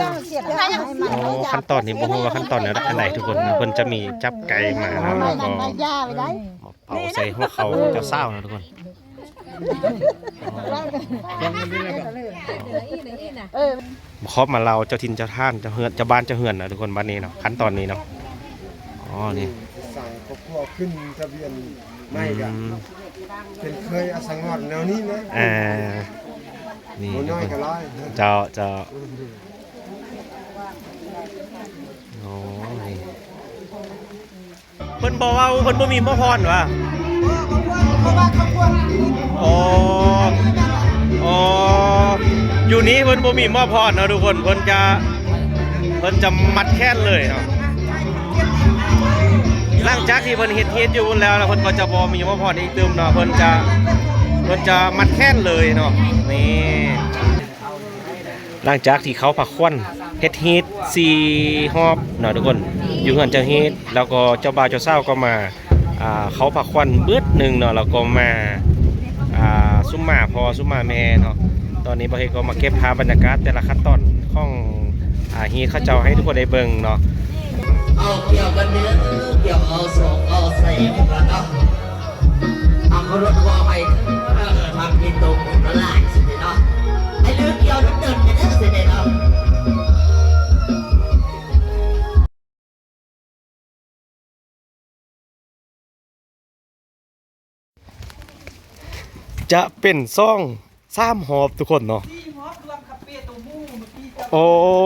ອໍ ຂັ້ນຕອນນີ້ບໍ່ຮູ້ວ່າຂັ້ນຕອນແນວໃດ ອັນໃດທຸກຄົນ. ເພິ່ນຈະມີຈັບໄກ່ມາເນາະ ແລ້ວກໍເອົາໃສ່ຫົວເຂົ່າຂອງເຈົ້າສາວເນາະທຸກຄົນ. ເອີ ມາເຂົ້າມາເລົ່າເຈົ້າຖິ່ນເຈົ້າຖານ ເຈົ້າເຮືອນ ເຈົ້າບ້ານເຈົ້າເຮືອນນະທຸກຄົນ. ບັດນີ້ເນາະ ຂັ້ນຕອນນີ້ເນາະ ອໍ ນີ້ ສ້າງຄອບຄົວຂຶ້ນທະບຽນໃໝ່ກະ ອືມ ເປັນເຄີຍອາສະຫງອດແນວນີ້ນະ. ເອີ ນີ້ ບໍ່ນ້ອຍກະຫຼາຍ. ເຈົ້າ ເຈົ້າ ໂອ້ ນີ້ ເພິ່ນບໍ່ເວົ້າ ເພິ່ນບໍ່ມີໝໍພອນຫວາ? ອໍ ອໍ ຢູ່ນີ້ເພິ່ນບໍ່ມີໝໍພອນເນາະທຸກຄົນ. ເພິ່ນຈະ ເພິ່ນຈະມັດແຂນເລີຍເນາະ. ຫຼັງຈາກທີ່ເພິ່ນເຮັດຮີດຢູ່ພຸ້ນແລ້ວ ເພິ່ນກໍຈະບໍ່ມີໝໍພອນອີກຕື່ມເນາະ. ເພິ່ນຈະ ເພິ່ນຈະມັດແຂນເລີຍເນາະ. ນີ້ ຫຼັງຈາກທີ່ເຂົາພາຂວັນເຮັດຮີດສີ່ຮອບເນາະທຸກຄົນ ຢູ່ເຮືອນເຈົ້າຮີດ ແລ້ວກໍເຈົ້າບ່າວເຈົ້າສາວກໍມາ ອ່າ ເຂົາພາຂວັນບຶດໜຶ່ງເນາະ ແລ້ວກໍມາ ອ່າ ສຸມມາພໍ່ສຸມມາແມ່ເນາະ. ຕອນນີ້ບ່າວເຮັດກໍມາເກັບພາບບັນຍາກາດແຕ່ລະຂັ້ນຕອນຂອງ ອ່າ ຮີດເຂົາເຈົ້າໃຫ້ທຸກຄົນໄດ້ເບິ່ງເນາະ. ເອົາກ່ຽວກັນເດີ ກ່ຽວເອົາສອງເອົາໃສ່ກັນເນາະ. ເອົາເອົາລົດເອົາໄປ ເອີ ທຳກິນຕົວໝູນຫຼາຍຊິເດເນາະ ໃຫ້ລືມກ່ຽວດົນໆ ເດີຊິເດເນາະ. ຈະເປັນສອງສາມຮອບທຸກຄົນເນາະ. ສີ່ຮອບລວມຄາເຟໂຕໝູ່ເມື່ອກີ້ເຈົ້າ. ໂອ້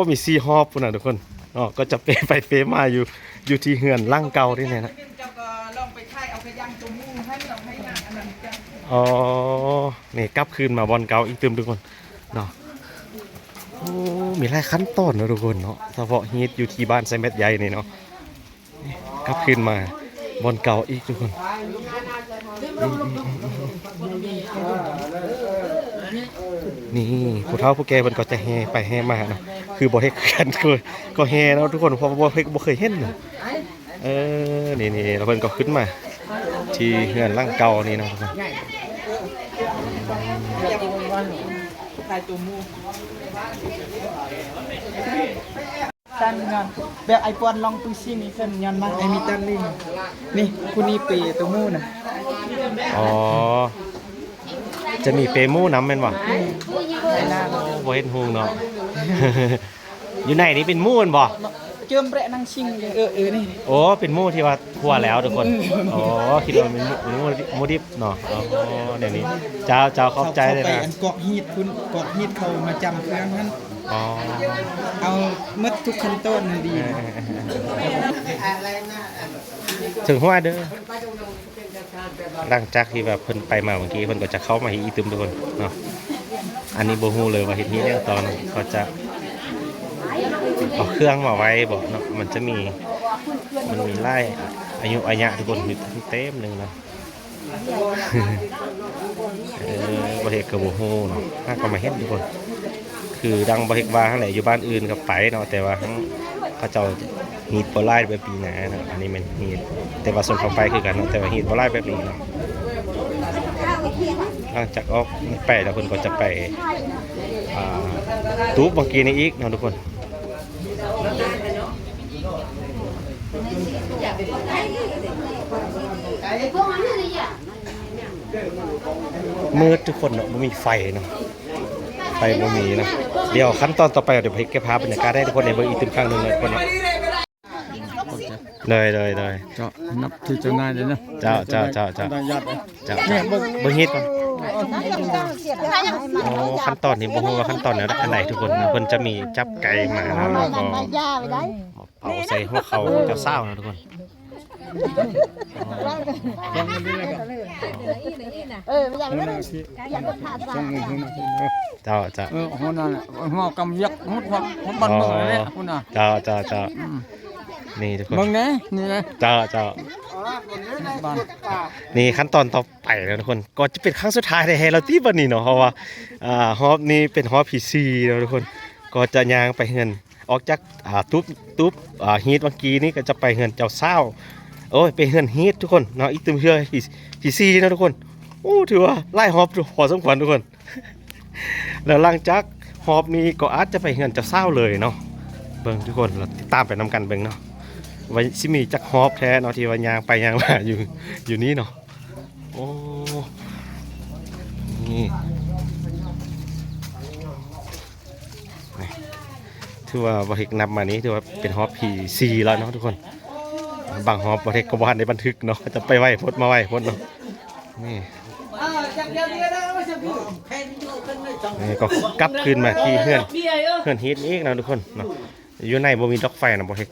ມີສີ່ຮອບພຸ້ນນະທຸກຄົນເນາະ. ກໍຈະເປໄປເປມາຢູ່ ຢູ່ທີ່ເຮືອນຫຼັງເກົ່ານີ້ແຫຼະນະ. ເຈົ້າກໍລອງໄປຖ່າຍເອົາກະຢ່າງໂຕໝູ່ໃຫ້ເຮົາໃຫ້ນາງອັນນັ້ນເຈົ້າ. ອໍ ນີ້ກັບຄືນມາບ່ອນເກົ່າອີກຕື່ມທຸກຄົນເນາະ. ໂອ້ ມີຫຼາຍຂັ້ນຕອນເນາະທຸກຄົນເນາະ ສະເພາະຮີດຢູ່ທີ່ບ້ານໄຊແມັດໃຫຍ່ນີ້ເນາະ. ກັບຄືນມາບ່ອນເກົ່າອີກທຸກຄົນ. ນີ້ ຜູ້ເຖົ້າຜູ້ແກ່ເພິ່ນກໍຈະແຫ່ໄປແຫ່ມາເນາະ ຄືບໍ່ເຮັດຄືກັນ ກໍ ກໍແຫ່ເນາະທຸກຄົນ ເພາະວ່າບໍ່ເຮັດ ບໍ່ເຄີຍເຫັນເນາະ. ເອີ ນີ້ໆ ແລ້ວເພິ່ນກໍຂຶ້ນມາທີ່ເຮືອນຫຼັງເກົ່ານີ້ເນາະທຸກຄົນ. ຕັນຍ້ອນແບບໄອປອນລອງປືຊິງນີ້ເພິ່ນຍ້ອນມັກໄອມີຕັນລີ. ນີ້ຜູ້ນີ້ເປໂຕໝູ່ນະ. ອໍ ຈະມີເປໝູນຳແມ່ນບໍ່? ອືມ ໂອ້ ບໍ່ເຫັນຮູ້ເນາະ. ຢູ່ໃນນີ້ເປັນໝູແມ່ນບໍ່? ເຈີມແປະນັ່ງຊິງ. ເອີ ເອີ ນີ້. ໂອ້ ເປັນໝູທີ່ວ່າຂົ້ວແລ້ວທຸກຄົນ. ອືມ ໂອ້ ຄິດວ່າເປັນໝູ ໝູ ໝູດິບເນາະ. ອໍ ແນວນີ້. ເຈົ້າ ເຈົ້າ ຂອບໃຈເລີຍນະ. ເຂົາໄປອັນກອກຮີດພຸ້ນ ກອກຮີດເຂົາມາຈຳເຄື່ອງຫັ້ນ. ອໍ ເອົາໝົດທຸກຂັ້ນຕອນຫັ້ນດີ. ເອີ ເຖິງຫົວເດີ. ຫຼັງຈາກທີ່ວ່າເພິ່ນໄປມາເມື່ອກີ້ ເພິ່ນກໍຈະເຂົ້າມາອີກຕື່ມທຸກຄົນເນາະ. ອັນນີ້ບໍ່ຮູ້ເລີຍວ່າເຮັດຮີດຫຍັງຕໍ່ເນາະ ເຂົາຈະເອົາເຄື່ອງມາໄວ້ບໍ່ເນາະ. ມັນຈະມີ ມັນມີຫຼາຍອາຍຸອາຍະທຸກຄົນ ເຕັມໜຶ່ງເນາະ. ເອີ ບໍ່ເຮັດກໍບໍ່ຮູ້ເນາະ ຫາກໍມາເຮັດທຸກຄົນ. ຄືດັ່ງບໍ່ເຮັດວ່າຫັ້ນແຫຼະ ຢູ່ບ້ານອື່ນກໍໄປເນາະ ແຕ່ວ່າເຂົາເຈົ້າຮີດບໍ່ຫຼາຍແບບປີໜ້າເນາະ. ອັນນີ້ແມ່ນຮີດ ແຕ່ວ່າຊົນເຜົ່າໄປຄືກັນເນາະ ແຕ່ວ່າຮີດບໍ່ຫຼາຍແບບນີ້ເນາະ. ຫຼັງຈາກອອກໄປແລ້ວ ເພິ່ນກໍຈະໄປ ອ່າ ຕູບວັງກີນີ້ອີກເນາະທຸກຄົນ. ມືດທຸກຄົນເນາະ ບໍ່ມີໄຟເນາະ ໄຟບໍ່ມີເນາະ. ດຽວຂັ້ນຕອນຕໍ່ໄປ ດຽວໄປເກັບພາບບັນຍາກາດໃຫ້ທຸກຄົນໄດ້ເບິ່ງອີກຕື່ມຄັ້ງໜຶ່ງເນາະທຸກຄົນເນາະ. ໂດຍ ໂດຍ ໂດຍ ເຈົ້າ ນັບຖືເຈົ້ານາຍເດີເນາະ. ເຈົ້າ ເຈົ້າ ເຈົ້າ ເຈົ້າ ເຈົ້າ ເບິ່ງຮີດກ່ອນ. ອໍ ຂັ້ນຕອນນີ້ບໍ່ຮູ້ວ່າຂັ້ນຕອນແນວໃດ ອັນໃດທຸກຄົນ. ເພິ່ນຈະມີຈັບໄກ່ມາເນາະ ແລ້ວກໍເອົາໃສ່ຫົວເຂົ່າຂອງເຈົ້າສາວເນາະທຸກຄົນ. ເອີ ເຈົ້າ ເຈົ້າ ເອີ ຫົວໜ້າແຫຼະ ຫົວກຳວຽກ ຫົວ ຫົວບ້ານເມືອງແຫຼະ ຫົວໜ້າ. ເຈົ້າ ເຈົ້າ ເຈົ້າ ອືມ ນີ້ທຸກຄົນ ເບິ່ງແດ່ ນີ້ແຫຼະ. ເຈົ້າ ເຈົ້າ ນີ້ຂັ້ນຕອນຕໍ່ໄປແລ້ວທຸກຄົນ ກໍຈະເປັນຄັ້ງສຸດທ້າຍແທ້ໆແລ້ວຕິບັດນີ້ເນາະ ເພາະວ່າ ອ່າ ຮອບນີ້ເປັນຮອບທີສີ່ເນາະທຸກຄົນ. ກໍຈະຍ່າງໄປເຮືອນ ອອກຈາກ ອ່າ ຕູບ ຕູບ ອ່າ ຮີດວັງກີນີ້ ກໍຈະໄປເຮືອນເຈົ້າສາວ ໂອ້ຍ ໄປເຮືອນຮີດທຸກຄົນເນາະ ອີກຕື່ມເທື່ອທີ ທີສີ່ເນາະທຸກຄົນ. ໂອ້ ຖືວ່າຫຼາຍຮອບພໍສົມຄວນທຸກຄົນ. ແລ້ວຫຼັງຈາກ ຮອບນີ້ກໍອາດຈະໄປເຮືອນເຈົ້າສາວເລີຍເນາະ. ເບິ່ງທຸກຄົນ ລະຕິດຕາມໄປນຳກັນເບິ່ງເນາະ ວ່າຊິມີຈັກຮອບແທ້ເນາະ ທີ່ວ່າຍ່າງໄປຍ່າງມາຢູ່ ຢູ່ນີ້ເນາະ. ໂອ້ ນີ້ ນີ້ ຖືວ່າບໍ່ເຮັກນັບມານີ້ ຖືວ່າເປັນຮອບທີສີ່ແລ້ວເນາະທຸກຄົນ. ບາງຮອບບໍ່ເຮັກກໍບໍ່ທັນໄດ້ບັນທຶກເນາະ ຈະໄປໄວໂພດມາໄວໂພດເນາະ. ນີ້ ນີ້ກໍກັບຄືນມາທີ່ເຮືອນ ເຮືອນຮີດນີ້ອີກເນາະທຸກຄົນເນາະ. ຢູ່ໃນບໍ່ມີດອກໄຟນະ ບໍ່ເຮັກ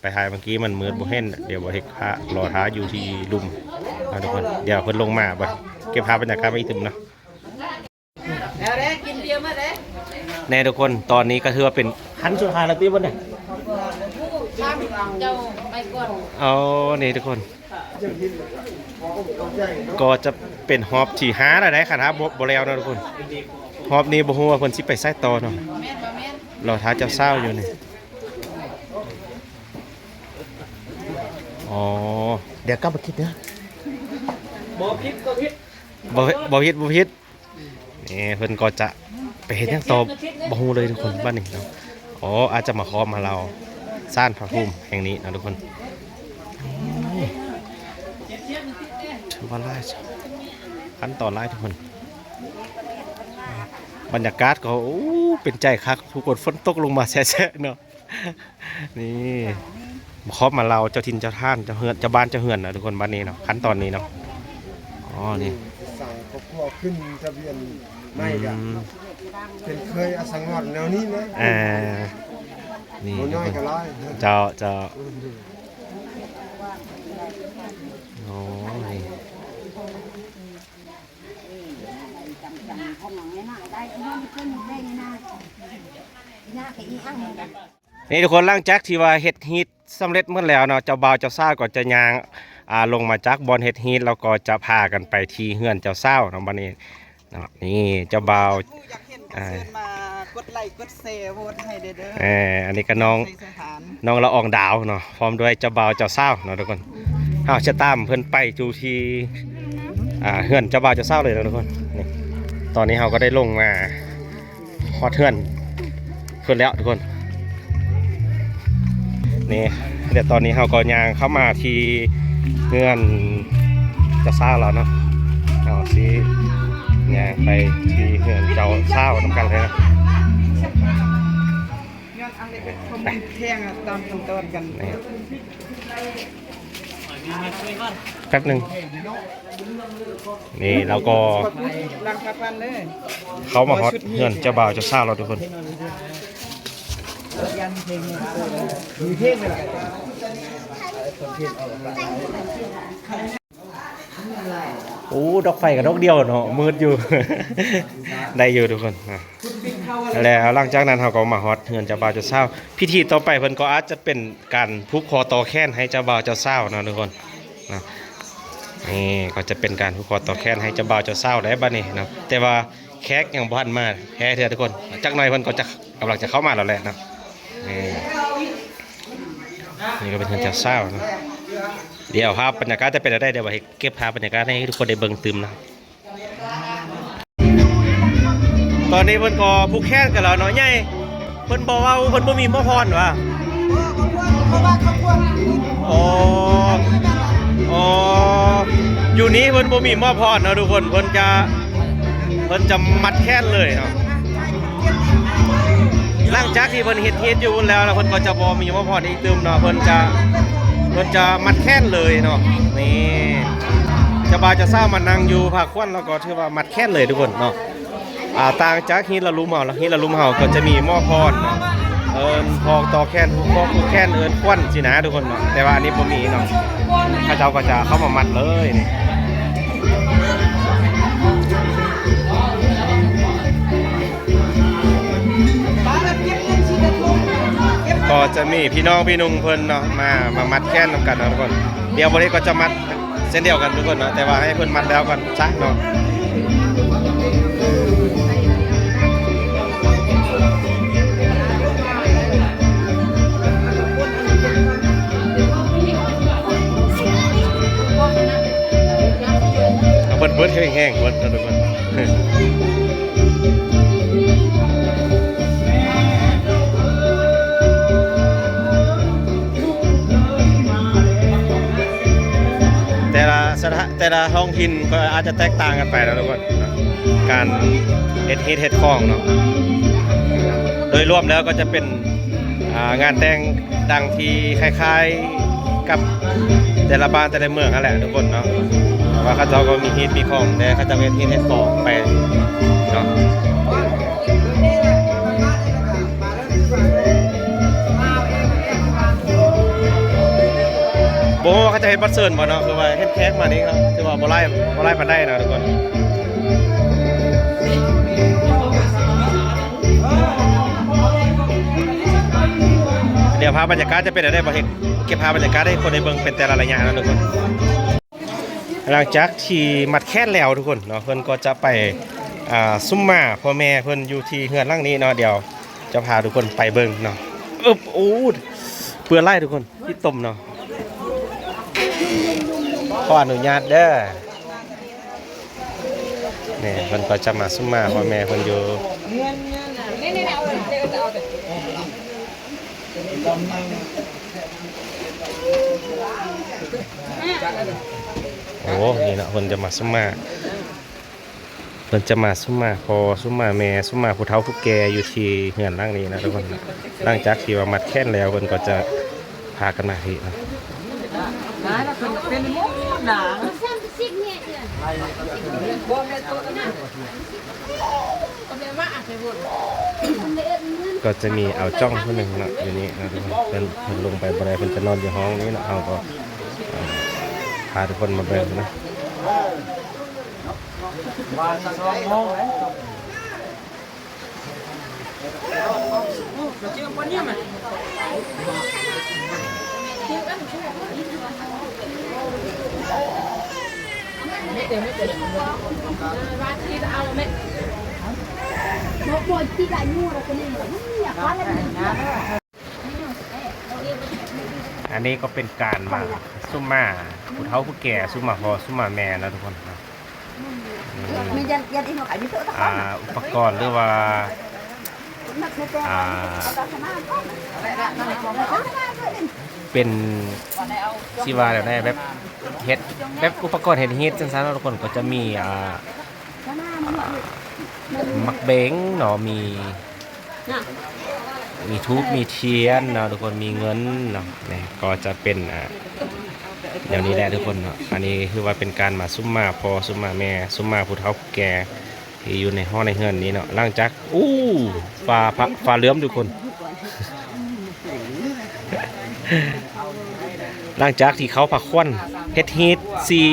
ໄປຖ່າຍເມື່ອກີ້ມັນມືດບໍ່ເຫັນ. ດຽວບໍ່ເຮັກຖ້າ ລໍຖ້າຢູ່ທີ່ລຸ່ມເນາະທຸກຄົນ. ດຽວເພິ່ນລົງມາ ບໍ່ເກັບພາບບັນຍາກາດມາອີກຕື່ມເນາະ. ແນ່ທຸກຄົນ ຕອນນີ້ກໍຖືວ່າເປັນຂັ້ນສຸດທ້າຍແລ້ວຕິບໍ່ນີ້? ເຈົ້າໄປກ່ອນ. ອໍ ນີ້ທຸກຄົນ ກໍຈະເປັນຮອບທີຫ້າແລ້ວໄດ໋ ຄັນຖ້າບໍ່ ບໍ່ແລ້ວເນາະທຸກຄົນ. ຮອບນີ້ບໍ່ຮູ້ວ່າເພິ່ນຊິໄປໃສຕໍ່ເນາະ. ລໍຖ້າເຈົ້າສາວຢູ່ນີ້. ອໍ ດຽວກັບມາຄິດເດີ. ບໍ່ຜິດ ບໍ່ຜິດ ບໍ່ ບໍ່ຜິດ ບໍ່ຜິດ. ນີ້ເພິ່ນກໍຈະໄປເຮັດຫຍັງຕໍ່ ບໍ່ຮູ້ເລີຍທຸກຄົນ ບາດນີ້ເນາະ. ອໍ ອາດຈະມາເຄາະມາລາວສານພະພູມແຫ່ງນີ້ເນາະທຸກຄົນ. ໂອ້ ຖືວ່າຫຼາຍ ຂັ້ນຕອນຫຼາຍທຸກຄົນ. ບັນຍາກາດກໍ ໂອ້ ເປັນໃຈຄັກທຸກຄົນ ຝົນຕົກລົງມາແຊະໆເນາະ. ນີ້ ມາເຄາະມາລາວເຈົ້າຖິ່ນເຈົ້າຖານ ເຈົ້າເຮືອນ ເຈົ້າບ້ານເຈົ້າເຮືອນນະທຸກຄົນ. ບັດນີ້ເນາະ ຂັ້ນຕອນນີ້ເນາະ. ອໍ ນີ້ ສ້າງຄອບຄົວຂຶ້ນທະບຽນໃໝ່ກະ ອືມ ເປັນເຄີຍອາສະຫງອດແນວນີ້ນະ. ອ່າ ນີ້ ບໍ່ນ້ອຍກໍຫຼາຍ. ເຈົ້າ ເຈົ້າ. ໂອ້ຍ ນີ້ທຸກຄົນ ຫຼັງຈາກທີ່ວ່າເຮັດຮີດສຳເລັດໝົດແລ້ວເນາະ ເຈົ້າບ່າວເຈົ້າສາວກໍຈະຍ່າງ ອ່າ ລົງມາຈາກບ່ອນເຮັດຮີດ ແລ້ວກໍຈະພາກັນໄປທີ່ເຮືອນເຈົ້າສາວເນາະ. ບັດນີ້ເນາະ ນີ້ເຈົ້າບ່າວ ຜູ້ຢາກເຫັນກໍເຊີນມາກົດໄລກົດແຊໂຫວດໃຫ້ແດ່ເດີ. ເອີ ອັນນີ້ກໍນ້ອງ ນ້ອງລະອອງດາວເນາະ ພ້ອມດ້ວຍເຈົ້າບ່າວເຈົ້າສາວເນາະທຸກຄົນ. ເຮົາຈະຕາມເພິ່ນໄປຢູ່ທີ່ ອ່າ ເຮືອນເຈົ້າບ່າວເຈົ້າສາວເລີຍເນາະທຸກຄົນ. ນີ້ ຕອນນີ້ເຮົາກໍໄດ້ລົງມາ ຮອດເຮືອນເພິ່ນແລ້ວທຸກຄົນ. ນີ້ ດຽວຕອນນີ້ເຮົາກໍຍ່າງເຂົ້າມາທີ່ເຮືອນເຈົ້າສາວແລ້ວເນາະ. ເຮົາຊິຍ່າງໄປທີ່ເຮືອນເຈົ້າສາວນຳກັນເລີຍເນາະ. ຍ້ອນອັນເລັກຄອມເມັນແພງອະ ຕາມຂັ້ນຕອນກັນ. ນີ້ ແປັບໜຶ່ງ. ນີ້ ແລ້ວກໍເຂົ້າມາຮອດເຮືອນເຈົ້າບ່າວເຈົ້າສາວແລ້ວທຸກຄົນ. ໂອ້ ດອກໄຟກໍດອກດຽວເນາະ ມືດຢູ່. ໄດ້ຢູ່ທຸກຄົນ. ແລ້ວຫຼັງຈາກນັ້ນເຮົາກໍມາຮອດເຮືອນເຈົ້າບ່າວເຈົ້າສາວ. ພິທີຕໍ່ໄປເພິ່ນກໍອາດຈະເປັນການຜູກຄໍຕໍ່ແຂນໃຫ້ເຈົ້າບ່າວເຈົ້າສາວເນາະທຸກຄົນເນາະ. ນີ້ກໍຈະເປັນການຜູກຄໍຕໍ່ແຂນໃຫ້ເຈົ້າບ່າວເຈົ້າສາວໄດ້ບັດນີ້ເນາະ. ແຕ່ວ່າແຂກຍັງບໍ່ທັນມາແທ້ເທື່ອທຸກຄົນ. ຈັກໜ່ອຍເພິ່ນກໍຈະ ກຳລັງຈະເຂົ້າມາແລ້ວແຫຼະເນາະ. ນີ້ ນີ້ກໍເປັນເຮືອນເຈົ້າສາວເນາະ. ດຽວພາບບັນຍາກາດຈະເປັນແນວໃດ ດຽວເກັບພາບບັນຍາກາດໃຫ້ທຸກຄົນໄດ້ເບິ່ງຕື່ມເນາະ. ຕອນນີ້ເພິ່ນກໍຜູກແຂນກັນແລ້ວເນາະ ໃຫຍ່. ເພິ່ນບໍ່ເວົ້າ ເພິ່ນບໍ່ມີໝໍພອນຫວາ? ອໍ ອໍ ຢູ່ນີ້ເພິ່ນບໍ່ມີໝໍພອນເນາະທຸກຄົນ. ເພິ່ນຈະ ເພິ່ນຈະມັດແຂນເລີຍເນາະ. ຫຼັງຈາກທີ່ເພິ່ນເຮັດຮີດຢູ່ພຸ້ນແລ້ວ ແລ້ວເພິ່ນກໍຈະບໍ່ມີໝໍພອນອີກຕື່ມເນາະ. ເພິ່ນຈະ ເພິ່ນຈະມັດແຂນເລີຍເນາະ. ນີ້ ເຈົ້າບ່າວເຈົ້າສາວມານັ່ງຢູ່ຜ້າຂວັນ ແລ້ວກໍຖືວ່າມັດແຂນເລີຍທຸກຄົນເນາະ. ອ່າ ຕ່າງຈາກຮີດລະລຸ່ມເຮົາ ຮີດລະລຸ່ມເຮົາກໍຈະມີໝໍພອນເນາະ ເອີ້ນຜູກຕໍ່ແຂນ ຜູກຄໍຜູກແຂນ ເອີ້ນຂວັນຊີ້ນະທຸກຄົນເນາະ. ແຕ່ວ່າອັນນີ້ບໍ່ມີເນາະ ເຂົາເຈົ້າກໍຈະເຂົ້າມາມັດເລີຍນີ້. ກໍຈະມີພີ່ນ້ອງພີ່ນຸ່ງເພິ່ນເນາະ ມາ ມາມັດແຂນນຳກັນເນາະທຸກຄົນ. ດຽວບໍ່ໄດ້ກໍຈະມັດເຊັ່ນດຽວກັນທຸກຄົນເນາະ ແຕ່ວ່າໃຫ້ເພິ່ນມັດແລ້ວກ່ອນຊະເນາະ. ເອົາເພິ່ນເປີດແຮງໆ ເພິ່ນເນາະທຸກຄົນ. ແຕ່ລະທ້ອງຖິ່ນກໍອາດຈະແຕກຕ່າງກັນໄປເນາະທຸກຄົນເນາະ ການເຮັດຮີດເຮັດຄອງເນາະ. ໂດຍລວມແລ້ວກໍຈະເປັນ ອ່າ ງານແຕ່ງດັ່ງທີ່ຄ້າຍໆກັບແຕ່ລະບ້ານແຕ່ລະເມືອງຫັ້ນແຫຼະທຸກຄົນເນາະ ວ່າເຂົາເຈົ້າກໍມີຮີດມີຄອງ ແຕ່ເຂົາເຈົ້າເຮັດຮີດເຮັດຄອງໄປເນາະ. ບໍ່ຮູ້ວ່າເຂົາຈະເຮັດບັດເຊີນບໍ່ເນາະ ຄືວ່າເຫັນແຂກມານີ້ກໍຖືວ່າບໍ່ຫຼາຍ ບໍ່ຫຼາຍປານໃດເນາະທຸກຄົນ. ດຽວພາບບັນຍາກາດຈະເປັນແນວໃດ ບໍ່ເຫັນ ເກັບພາບບັນຍາກາດໃຫ້ຄົນໄດ້ເບິ່ງເປັນແຕ່ລະໄລຍະເນາະທຸກຄົນ. ຫຼັງຈາກທີ່ມັດແຂນແລ້ວທຸກຄົນເນາະ ເພິ່ນກໍຈະໄປ ອ່າ ຊຸມມາພໍ່ແມ່ເພິ່ນຢູ່ທີ່ເຮືອນຫຼັງນີ້ເນາະ. ດຽວຈະພາທຸກຄົນໄປເບິ່ງເນາະ. ອຶບ ໂອ້ ເປື້ອນຫຼາຍທຸກຄົນ ຂີ້ຕົມເນາະ. ຂໍອະນຸຍາດເດີ. ນີ້ເພິ່ນກໍຈະມາຊຸມມາພໍ່ແມ່ເພິ່ນຢູ່. ໂອ້ ນີ້ເນາະ ເພິ່ນຈະມາຊຸມມາ ເພິ່ນຈະມາຊຸມມາພໍ່ ຊຸມມາແມ່ ຊຸມມາຜູ້ເຖົ້າຜູ້ແກ່ຢູ່ທີ່ເຮືອນຫຼັງນີ້ນະທຸກຄົນ. ຫຼັງຈາກທີ່ວ່າມັດແຂນແລ້ວ ເພິ່ນກໍຈະພາກັນມາພີ້ນະ. ກໍຈະມີອາວຈ່ອງຜູ້ໜຶ່ງເນາະ ຢູ່ນີ້ເນາະທຸກຄົນ. ເພິ່ນ ເພິ່ນລົງໄປບໍ່ໄດ້ ເພິ່ນຈະນອນຢູ່ຫ້ອງນີ້ເນາະ. ເຮົາກໍ ເອີ ພາທຸກຄົນມາເບິ່ງເນາະ. ອັນນີ້ກໍເປັນການມາຊຸມມາຜູ້ເຖົ້າຜູ້ແກ່ ຊຸມມາພໍ່ຊຸມມາແມ່ເນາະທຸກຄົນເນາະ. ອືມ ອ່າ ອຸປະກອນຫຼືວ່າ ອ່າ ເປັນ ຊິວ່າແນວໃດ ແບບເຮັດ ແບບອຸປະກອນເຮັດຮີດຈັ່ງຊັ້ນເນາະທຸກຄົນ. ກໍຈະມີ ອ່າ ໝາກເບັງເນາະ ມີ ມີທູບ ມີທຽນເນາະທຸກຄົນ ມີເງິນເນາະ. ນີ້ກໍຈະເປັນ ອ່າ ແນວນີ້ແຫຼະທຸກຄົນເນາະ. ອັນນີ້ຄືວ່າເປັນການມາຊຸມມາພໍ່ຊຸມມາແມ່ ຊຸມມາຜູ້ເຖົ້າຜູ້ແກ່ທີ່ຢູ່ໃນຫໍໃນເຮືອນນີ້ເນາະ. ຫຼັງຈາກ ອູ້ ຟ້າ ຟ້າ ຟ້າເຫຼື້ອມທຸກຄົນ. ຫຼັງຈາກທີ່ເຂົ້າພາຂວັນ ເຮັດຮີດສີ່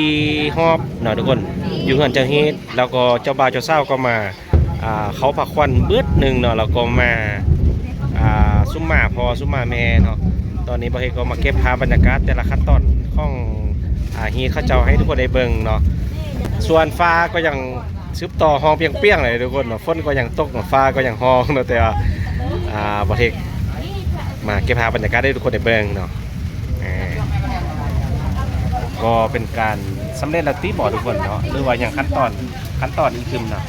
ຮອບເນາະທຸກຄົນ ຢູ່ເຮືອນເຈົ້າຮີດ ແລ້ວກໍເຈົ້າບ່າວເຈົ້າສາວກໍມາ ອ່າ ເຂົ້າພາຂວັນບຶດໜຶ່ງເນາະ ແລ້ວກໍມາ ອ່າ ຊຸມມາພໍ່ຊຸມມາແມ່ເນາະ. ຕອນນີ້ບ່າວເຮັດກໍມາເກັບພາບບັນຍາກາດແຕ່ລະຂັ້ນຕອນຂອງ ອ່າ ຮີດເຂົາເຈົ້າໃຫ້ທຸກຄົນໄດ້ເບິ່ງເນາະ. ສ່ວນຟ້າກໍຍັງ ສືບຕໍ່ຮ້ອງປຽງໆເລີຍທຸກຄົນເນາະ. ຝົນກໍຍັງຕົກເນາະ ຟ້າກໍຍັງຮ້ອງເນາະ ແຕ່ວ່າ ອ່າ ບ່າວເທັກມາເກັບພາບບັນຍາກາດໃຫ້ທຸກຄົນໄດ້ເບິ່ງເນາະ. ເອີ ກໍເປັນການສຳເລັດແລ້ວຕິບໍທຸກຄົນເນາະ ຫຼືວ່າຍັງຂັ້ນຕອນ ຂັ້ນຕອນອີກຕື່ມເນາະ.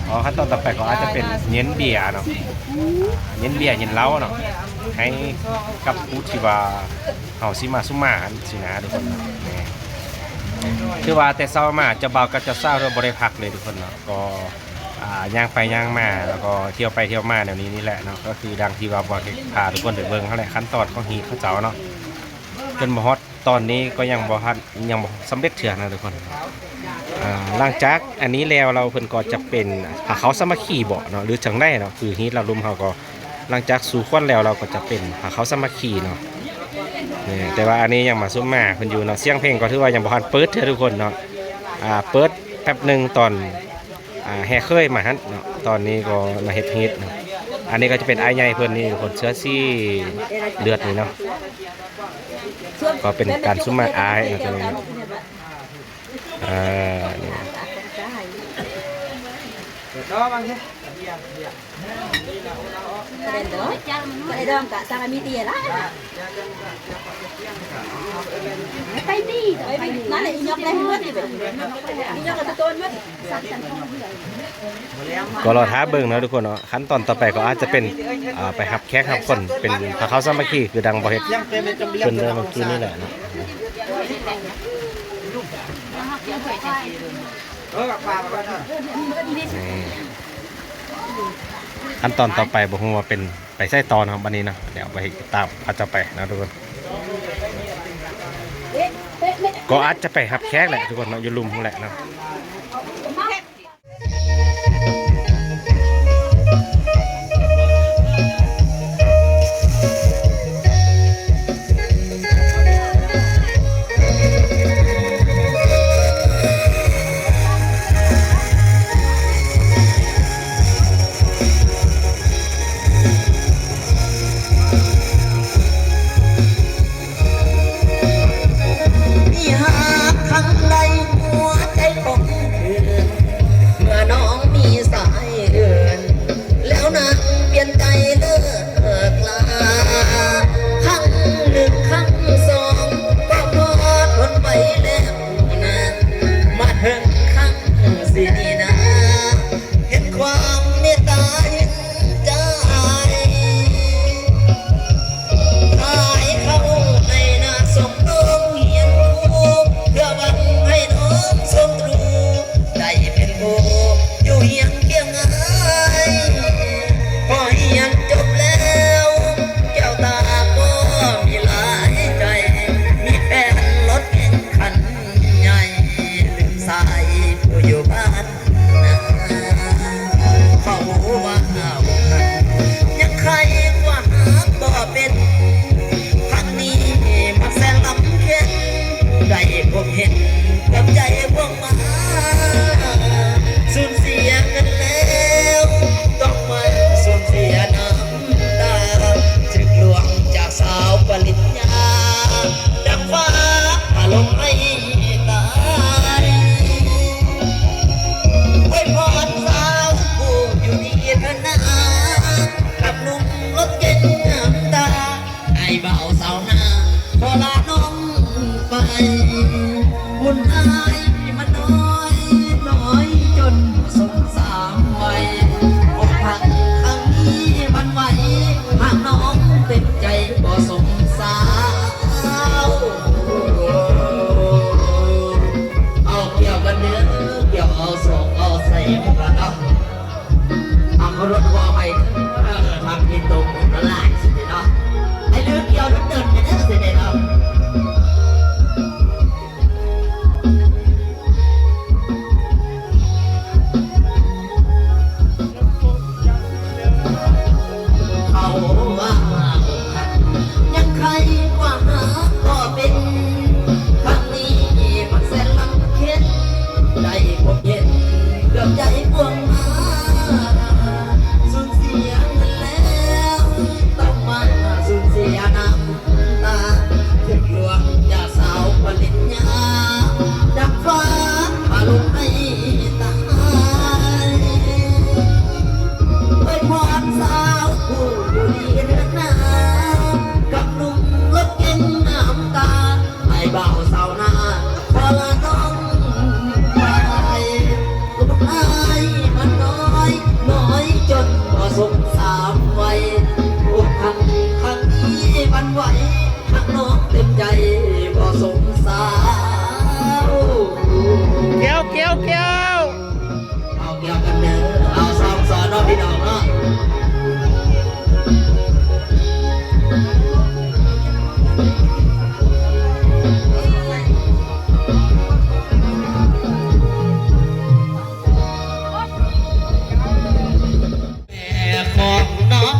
ອໍ ຂັ້ນຕອນຕໍ່ໄປກໍອາດຈະເປັນເຢັນເບຍເນາະ ເຢັນເບຍເຢັນເຫຼົ້າເນາະ ໃຫ້ກັບຜູ້ທີ່ວ່າເຮົາຊິມາສຸມມາຫັ້ນຊີ້ນະທຸກຄົນເນາະ. ແມ່ນ ຖືວ່າແຕ່ເຊົ້າມາເຈົ້າບ່າວກັບເຈົ້າສາວເຮົາບໍ່ໄດ້ພັກເລີຍທຸກຄົນເນາະ ກໍ ອ່າ ຍ່າງໄປຍ່າງມາ ແລ້ວກໍທ່ຽວໄປທ່ຽວມາແນວນີ້ນີ້ແຫຼະເນາະ. ກໍຄືດັ່ງທີ່ວ່າບ່າວເທັກພາທຸກຄົນໄປເບິ່ງຫັ້ນແຫຼະ ຂັ້ນຕອນຂອງຮີດເຂົາເຈົ້າເນາະ ຈົນມາຮອດຕອນນີ້ກໍຍັງບໍ່ທັນ ຍັງບໍ່ສຳເລັດເທື່ອນະທຸກຄົນ. ອ່າ ຫຼັງຈາກອັນນີ້ແລ້ວ ລາວເພິ່ນກໍຈະເປັນພາເຂົ້າສາມັກຄີບໍເນາະ ຫຼືຈັ່ງໃດເນາະ ຄືຮີດລາວລຸ່ມເຮົາກໍ ຫຼັງຈາກສູ່ຂວັນແລ້ວ ລາວກໍຈະເປັນພາເຂົ້າສາມັກຄີເນາະ. ແຕ່ວ່າອັນນີ້ຍັງມາຊຸມມາເພິ່ນຢູ່ເນາະ ສຽງເພງກໍຖືວ່າຍັງບໍ່ທັນເປີດເທື່ອທຸກຄົນເນາະ. ອ່າ ເປີດແປັບໜຶ່ງຕອນ ອ່າ ແຫ່ເຂີຍມາຫັ້ນເນາະ ຕອນນີ້ກໍມາເຮັດຮີດເນາະ. ອັນນີ້ກໍຈະເປັນອ້າຍໃຫຍ່ເພິ່ນນີ້ທຸກຄົນ ເສື້ອສີເລືອດນີ້ເນາະ ກໍເປັນການຊຸມມາອ້າຍເນາະ ຕົວນີ້ເນາະ. ອ່າ ນີ້ ໄປນີ້ ໄປນີ້ ນັ້ນແຫຼະ ອີ່ຫຍັງໄດ້ໝົດນີ້ ອີ່ຫຍັງກໍຕົວໝົດ. ກໍລໍຖ້າເບິ່ງເນາະທຸກຄົນເນາະ ຂັ້ນຕອນຕໍ່ໄປກໍອາດຈະເປັນ ອ່າ ໄປຮັບແຂກຮັບຄົນ ເປັນພາເຂົ້າສາມັກຄີ ຄືດັ່ງບ່າວເທັກເພິ່ນໄດ້ເມື່ອກີ້ນີ້ແຫຼະເນາະ. ນີ້ ຂັ້ນຕອນຕໍ່ໄປບໍ່ຮູ້ວ່າເປັນໄປໃສຕໍ່ເນາະ ບັດນີ້ເນາະ ດຽວໄປຕິດຕາມເຂົາເຈົ້າໄປເນາະທຸກຄົນ. ກໍອາດຈະໄປຮັບແຂກແຫຼະທຸກຄົນເນາະ ຢູ່ລຸ່ມພຸ້ນແຫຼະເນາະ. ມີฮัກຄັ້ງໃດຫົວໃຈຂອງເພື່ອນ ເມື່ອນ້ອງມີສາຍເອື່ນ ແລ້ວນາງປ່ຽນໃຈເລີກລາ. ຄັ້ງໜຶ່ງຄັ້ງສອງກໍພໍທົນໄຫວແລ້ວນາ ມາເຖິງຄັ້ງສີ່ນີ້ນາ ເຫັນຄວາມເມດຕາເຫັນໃຈ ຂາຍເຂົ້າໃນນາສົ່ງນ້ອງຮຽນຄູ ເພື່ອຫວັງໃຫ້ນ້ອງໂຊກດີ ໄດ້ເປັນຄູ່ຢູ່ຮຽງຄຽງອ້າຍ. ພໍຮຽນຈົບແລ້ວ ແກ້ວຕາກໍມີຫຼາຍໃຈ ມີແຟນລົດເກັງຄັນໃຫຍ່ ລືມສາຍຜູ້ຢູ່ບ້ານ ເຂົາວ່າເຮົາຫັ້ນຍັງໄຄກວ່າຮັກບໍ່ເປັນ ຄັ້ງນີ້ມັກແສນລຳເຄັນ ໄດ້ພົບເຫັນກັບໃຈພວງມາ ສູນເສຍເງິນແລ້ວ ຕ້ອງມາສູນເສຍນ້ຳຕາ ຖືກລວງຈາກສາວປະລິນຍາ ດັ່ງຟ້າຟ້າລົງໃຫ້ຕາຍ. ອວຍພອນສາວຜູ້ຢູ່ດີເທີນາ ກັບໜຸ່ມລົດເກັງງາມຕາ ອ້າຍບ່າວສາວໜ້າ ຂໍລານ້ອງໄປ ບຸນອ້າຍມັນນ້ອຍ ນ້ອຍຈົນບໍ່ສົມສາມໄວ ອົກຫັກຄັ້ງນີ້ມັນໄວ ຫາກນ້ອງເຕັມໃຈບໍ່ສົມສາວ. ເອົາກ່ຽວກັນເດີ ກ່ຽວເອົາສອງເອົາໃສ່ໝວກກັນເນາະ ເອົາເຄົາລົບຂໍອະໄພເດີ ທາງທີ່ຕົກຫຼາຍສຸດເນາະ ໃຫ້ລືກກ່ຽວເດີນໄປເດີຊິໄດ້ເນາະ. ເຂົາວ່າຮັກຍັງໄຄກວ່າຮັກບໍ່ເປັນ ຄັ້ງນີ້ມັນແສນລຳເຄັນ ໄດ້ພົບເຫັນເກືອບໃຈພວງມາ ສູນເສຍເງິນແລ້ວ ຕ້ອງມາສູນເສຍນ້ຳ ຕາ ຖືກລວງຈາກສາວປະລິນຍາ ດັງຟ້າຟ້າລົງໃຫ້ຕາຍ. ອວຍພອນສາວຜູ້ຢູ່ດີເຮືອນນາ ກັບໜຸ່ມລົດເກັງງາມຕາ ອ້າຍບ່າວສາວໜ້າ ຂໍລານ້ອງໄປ ອວຍອ້າຍມັນນ້ອຍ ນ້ອຍຈົນບໍ່ສົມສາມໄວ ອົກຫັກຄັ້ງນີ້ມັນໄວ ຮັກນ້ອງເຕັມໃຈບໍ່ສົມສາວ. ແກ້ວ ແກ້ວ ແກ້ວ ເອົາແກ້ວກັນເດີ ເອົາສອງສອນເນາະ ພີ່ນ້ອງເນາະ. ແມ່ຂອງນ້ອງ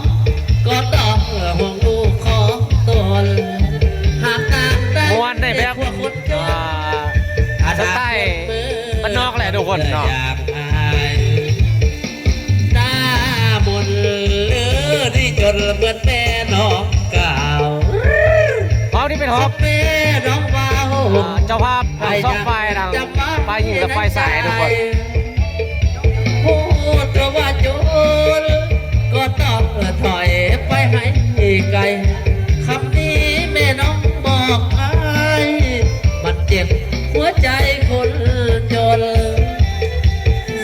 ກໍຕ້ອງຫ່ວງລູກຂອງຕົນ ຫາກການໄດ້ ມ່ວນໄດ້ແບບ ເປັນຄົນຈົນ ອ່າ ສະໄຕລ໌ບ້ານນອກແຫຼະທຸກຄົນເນາະ ໜ້າມົນເລີນີ້ຈົນເໝືອນແມ່ນ້ອງກ່າວ ຮອບນີ້ເປັນຮອບ ແມ່ນ້ອງເວົ້າ ອ່າ ເຈົ້າພາບທັງສອງຝ່າຍ ທັງຝ່າຍຍິງ ແລະ ຝ່າຍຊາຍທຸກຄົນ. ຮູ້ຕົວວ່າຈົນກໍຕ້ອງຖອຍໄປໃຫ້ໄກ ຄຳນີ້ແມ່ນ້ອງບອກອ້າຍ ມັນເຈັບຫົວໃຈຄົນຈົນ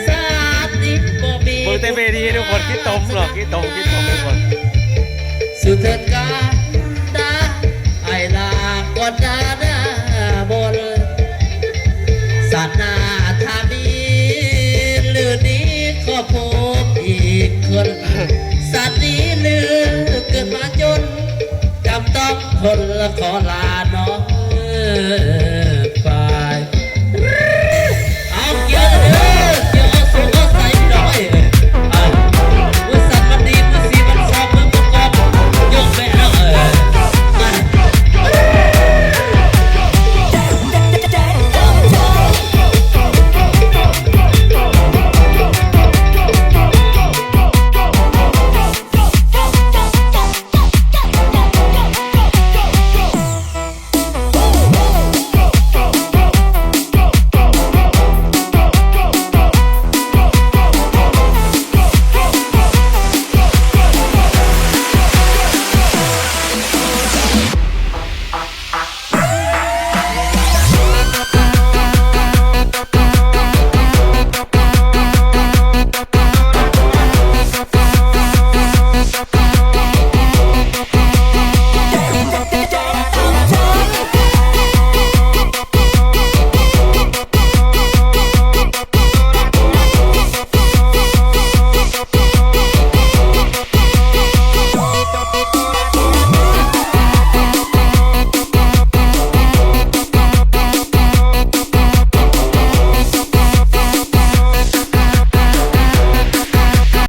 ຊາດນີ້ບໍ່ມີ ເບິ່ງແຕ່ເວທີທຸກຄົນ ຂີ້ຕົມເນາະ ຂີ້ຕົມ ຂີ້ຕົມທຸກຄົນ. ສູ່ເທີດການດາ ອ້າຍລາກ່ອນດາໜ້າບົນ ຊາດໜ ຄົນລະຂໍລາເນາະ ເອີ